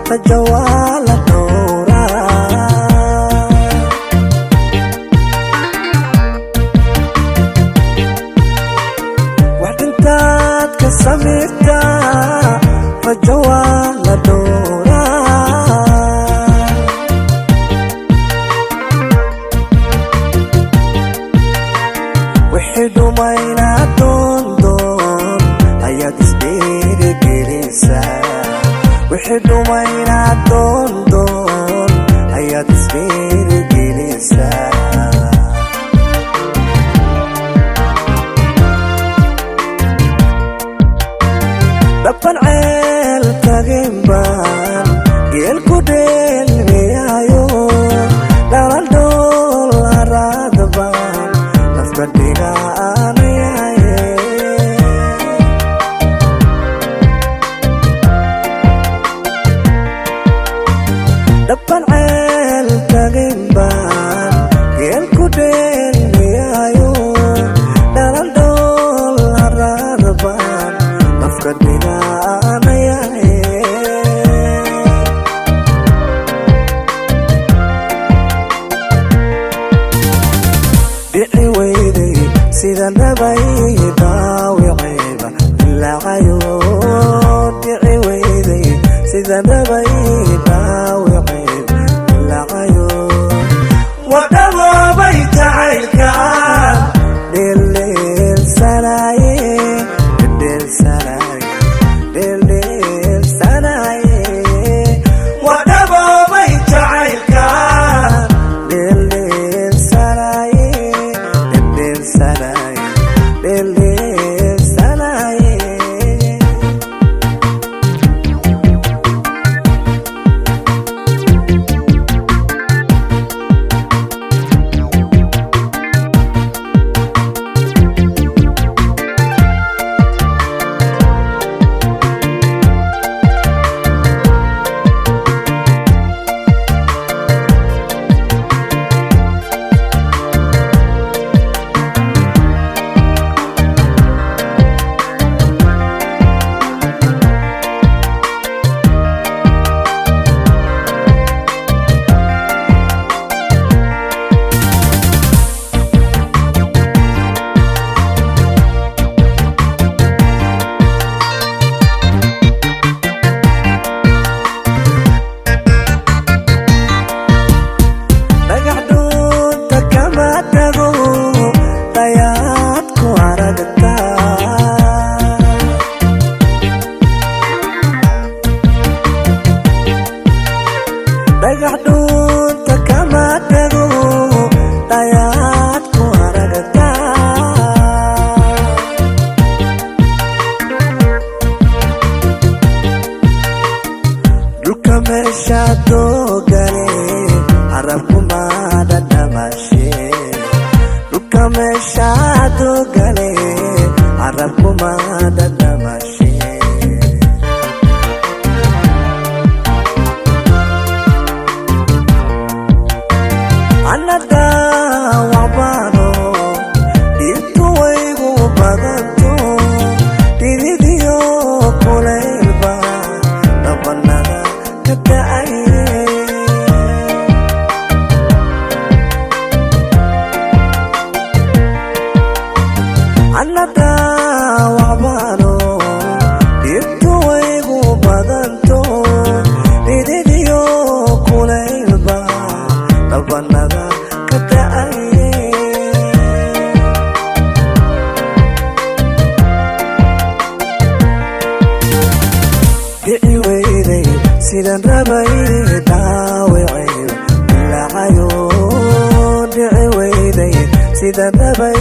Rajo waa la dhowraa. Wax dhintaad ka samirtaa, rajo waa la dhowraa. Wixii dhumayna doondoon ayaad isdhiirigelisaa. Wixii dhumayna doondoon ayaad isdhiirigelisaa. Dhaban ceel tagin baan geel ku dheelmiyaayo, dhaladhool haraad baan nafka dhigaanayaye. Dhaban ceel tagin baan geel ku dheelmiyaayo, dhaladhool haraad baan nafka dhigaanayaye. Dhici weyday sidaan rabay, dhaawacayba dilaacayo. Dhici weyday sidaan rabay, dhaawacayba dilaacayo. Wadhaboobay jacaylka dheeldheelsanaaye, dheeldheelsanaaye, dheeldheelsanaaye. Wadhaboobay jacaylka dheeldheelsanaaye, dheeldheelsanaaye, dheeldheelsanaaye. Dhagax dhuunta kama tago, dayaad ku aragtaa. Dhagax dhuunta kama tago, dayaad ku aragtaa. Dhulka meesha doogale carabkuma dhadhamashe. Dhulka meesha doogale carabkuma dhadhamashe. Anada wabano dhirtu waygu badanto, dhididiyo kulaylba dhabanada ka da'aye. Anada wabano dhirtu waygu badanto, dhididiyo kulaylba dhabanada ka da'aye. Dhici weyday sidaan rabay, dhaawacay dilaacayo. Dhici weyday sidaan rabay.